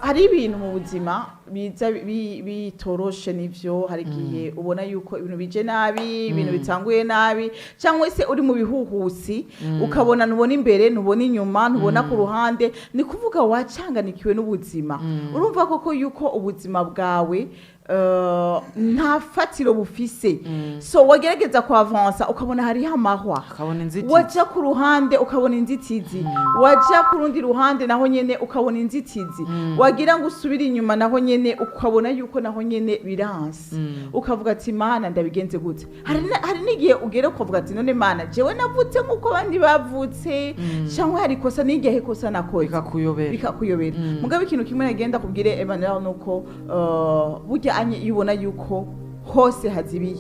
Hari ibintu mu buzima biza bitoroshe, nivyo. Hari igihe ubona yuko ibintu bije nabi, ibintu bitanguye nabi, cyangwa se uri mu bihuhusi, ukabona ntubona imbere, ntubona inyuma, ntubona ku ruhande. Ni kuvuga wacanganikiwe n'ubuzima. Urumva koko yuko ubuzima bwawe nta fatiro bufise. So wagerageza kuavansa, ukabona hariho amahwa. Akabona inzitizi. Waja ku ruhande, ukabona inzitizi. Waja ku rundi ruhande, naho nyene ukabona inzitizi. Wagira ngo usubire inyuma, naho nyene ukabona yuko naho nyene biranse. Ukavuga ati: "Mana, ndabigenze gute?" Hari n'igihe ugera ukavuga ati: "None Mana, jewe navutse nk'uko abandi bavutse, cyangwa hari ikosa n'igihe ikosa nakoze?" Bikakuyobera. Bikakuyobera. Mugabo ikintu kimwe nagenda kubwire Emmanuel nuko burya anye iyo ubona yuko hose hazibiye,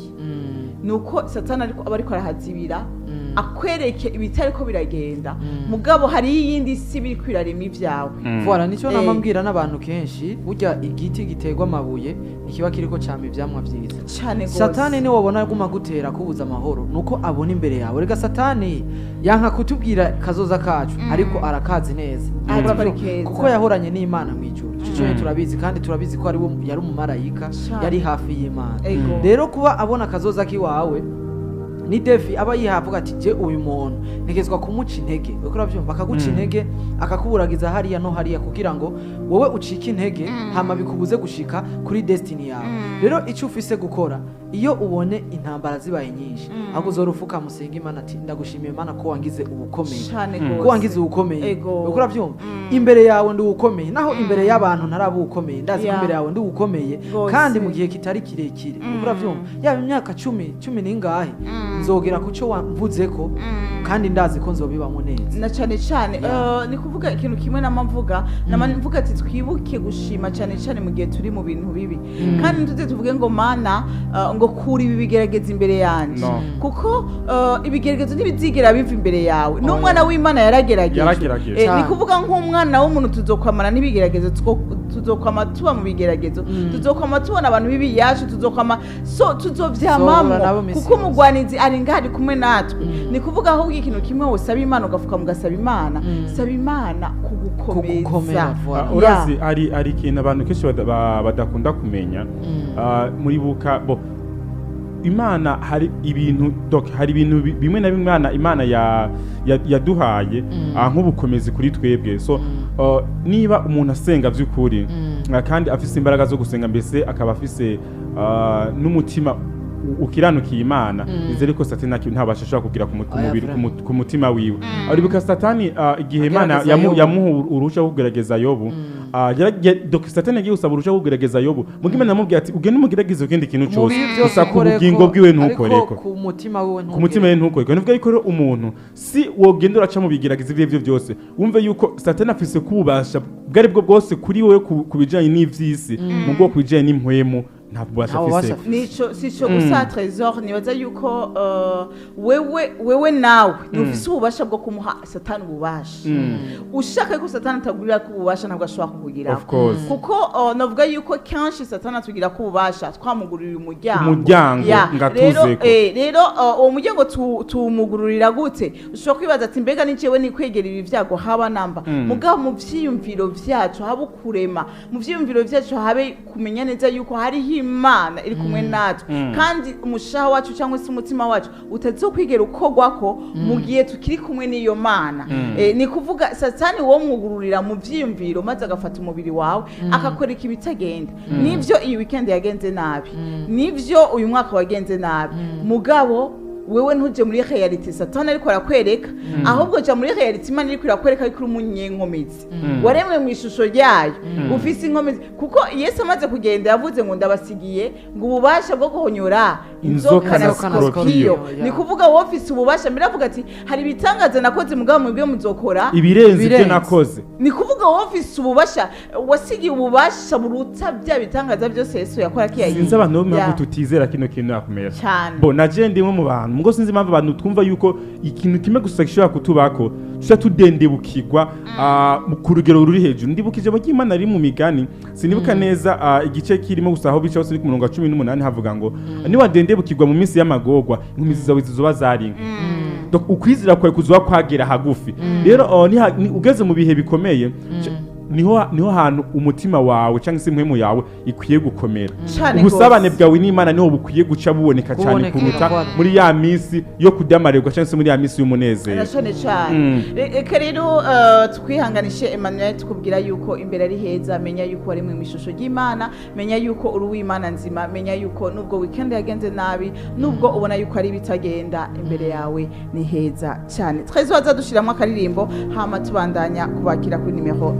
nuko Satani ariko aba ariko arahazibira, akwereke ibitariko biragenda. Mugabo hari iyindi si biri kwirarema ibyawe. Voilà, nicyo nama mbwira n'abantu kenshi: burya igiti giterwa amabuye ntikiba kiriko cama ivyamwa vyiza. Cyane gose. Satani niwe wabona aguma gutera kubuza amahoro, nuko abona imbere yawe. Rega Satani yanka kutubwira kazoza kacu, ariko arakazi neza. Azi ko ari keza. Kuko yahoranye n'Imana mu ijuru. Ico cyo turabizi, kandi turabizi ko ari we yari umumarayika, yari hafi y'Imana. Rero kuba abona akazoza k'iwawe ni défi aba yihaye, avuga ati: "Je uyu muntu ntegerezwa kumuca intege." Uriko uravyumva? Akaguca intege, akakuburagiza hariya no hariya, kugira ngo wowe ucike intege, hama bikubuze gushika kuri destiny yawe. Rero icyo ufise gukora iyo ubonye intambara zibaye nyinshi, ahubwo uzora ufuka musenga Imana ati: "Ndagushimiye Imana ko wangize ubukomeye, Cane ko gose. wangize ubukomeye." Uriko uravyumva? Imbere yawe ndi uwukomeye, naho imbere y'abantu ntaraba uwukomeye, ndazi ko imbere yawe ndi uwukomeye. Kandi mu gihe kitari kirekire, uriko uravyumva, yaba imyaka 10, cumi n'ingahe, nzogera ku cyo wamvuze ko, kandi ndazi ko nzobibamo neza. Na cane cane, ni kuvuga ikintu kimwe nama mvuga ati twibuke gushima cane cane mu gihe turi mu bintu bibi, kandi ntuze tuvuge ngo: "Mana, ngo kura ibi bigerageza imbere yanje." No. Kuko ibigeragezo ntibizigera biva imbere yawe. N'umwana w'Imana yaragerageje. Yaragerageje. Ni kuvuga nk'umwana w'umuntu tuzokwamana n'ibigeragezo, tuzokwama tuba mu bigeragezo, tuzokwama tubona abantu bibi yacu, tuzokwama so tuzovyamamwo. Tuzohura nabo misi Kuko yose. umugwanizi ari ngaho, ari kumwe natwe. Ni kuvuga ahubwo ikintu kimwe wosaba Imana, ugafuka mugasaba Imana, saba Imana Kugukomera, kugukomeza. voilà. Urazi hari ikintu abantu kenshi badakunda kumenya. Muribuka bo Imana hari ibintu, donc hari ibintu bimwe na bimwe Imana yaduhaye nk'ubukomezi kuri twebwe. So niba umuntu asenga by'ukuri, kandi afise imbaraga zo gusenga, mbese akaba afise n'umutima ukiranukiye Imana, nizere ko Satani ntabasha ashobora kugira ku Oya, mubiri, vraiment. ku mutima wiwe. Uribuka Satani igihe Imana Agerageza Yobu. yamuha uruhushya rwo kugerageza Yobu, donc Satani yagiye gusaba uruhushya rwo kugerageza Yobu, muga Imana yamubwiye ati: "Ugende umugerageze ikindi kintu cyose, Mu bibi byose gusa ku ukoreko, bugingo bwiwe ariko ntukoreko." ku mutima wiwe. Ku mutima we ntukoreko. Nivuga yuko rero umuntu si wogenda uraca mu bigeragezo ibyo aribyo byose, wumve yuko Satani afise kububasha bwo ari bwo bwose kuri wowe ku bijanye n'ivy'isi, mu bwoko bijanye n'impwemu nta bubasha Nta bubasha afise. afise. Nico sico gusa, Trésor, nibaza yuko wewe nawe ntufise ububasha bwo kumuha Satani ububasha. Ushaka ko Satani atagurira ko ububasha, ntabwo ashobora kukugiraho. Of course. Kuko navuga yuko kenshi Satani atugira ko ububasha twamugurira umuryango. Umuryango, Ya, ngo atuzeko. Rero uwo muryango tuwumugururira gute? Ushobora kwibaza ati: "Mbega ni jewe nikwegera ibi vyago?" Haba namba. Mugabo mu vyiyumviro vyacu habe ukurema, mu vyiyumviro vyacu habe kumenya neza yuko hariho Imana iri kumwe natwe, kandi umushaha wacu cyangwa se umutima wacu utazokwigera ukogwako mu gihe tukiri kumwe n'iyo Mana. Ni kuvuga Satani wo mwugururira mu vyiyumviro, maze agafata umubiri wawe, akakwereka ibitagenda. Nivyo, iyi weekend yagenze nabi, nivyo, uyu mwaka wagenze nabi, mugabo wewe ntuje muri réalité Satani ariko arakwereka, ahubwo jya muri réalité Imana iriko irakwereka yuko uri umunyenkomezi, waremwe mu ishusho ryayo, ufise inkomezi. Kuko Yesu amaze kugenda yavuze ngo: "Ndabasigiye ngo ububasha bwo guhonyora inzoka inzoka na na sikorupiyo." sikorupiyo. Ni kuvuga wowe ufise ububasha. Mbere avuga ati: "Hari ibitangaza nakoze, mugabo mwebwe muzokora ibirenze ibyo Ibirenze. nakoze." Ni kuvuga wowe ufise ububasha, wasigiye ububasha buruta bya bitangaza byose Yesu yakora kiyagiye. Sinzi abantu bo mpamvu tutizera kino kintu yakumera. Cyane. Bo naje ndimwe mu bantu, mugo sinzi impamvu abantu twumva yuko ikintu kimwe gusa gishobora kutubako tuca tudendebukirwa ku rugero ruri hejuru. Ndibuka ijambo ry'Imana riri mu Migani, sinibuka neza igice kirimo, gusa aho bica hose ni ku murongo wa 18, havuga ngo: "Niwadendebukirwa mu minsi y'amagorwa, inkomezi zawe zizoba zari nke." Donc ukwizera kwawe kuzoba kwagera hagufi. Rero ugeze mu bihe bikomeye. Niho hantu umutima wawe cyangwa se impwemu yawe ikwiye gukomera. Cane Ubusabane gose. bwawe n'Imana niho bukwiye guca buboneka cyane Kuboneka, kuruta voilà. muri ya minsi yo kudamarirwa cyangwa se muri ya minsi y'umunezero. Na cane cane. Reka rero twihanganishe Emmanuel, tukubwira yuko imbere ari heza. Menya yuko wari mu ishusho ry'Imana, menya yuko uri uw'Imana nzima, menya yuko nubwo weekend yagenze nabi, nubwo ubona yuko ari ibitagenda, imbere yawe ni heza cyane. Twese waza dushyiramo akaririmbo, hama tubandanya kubakira kuri nimero.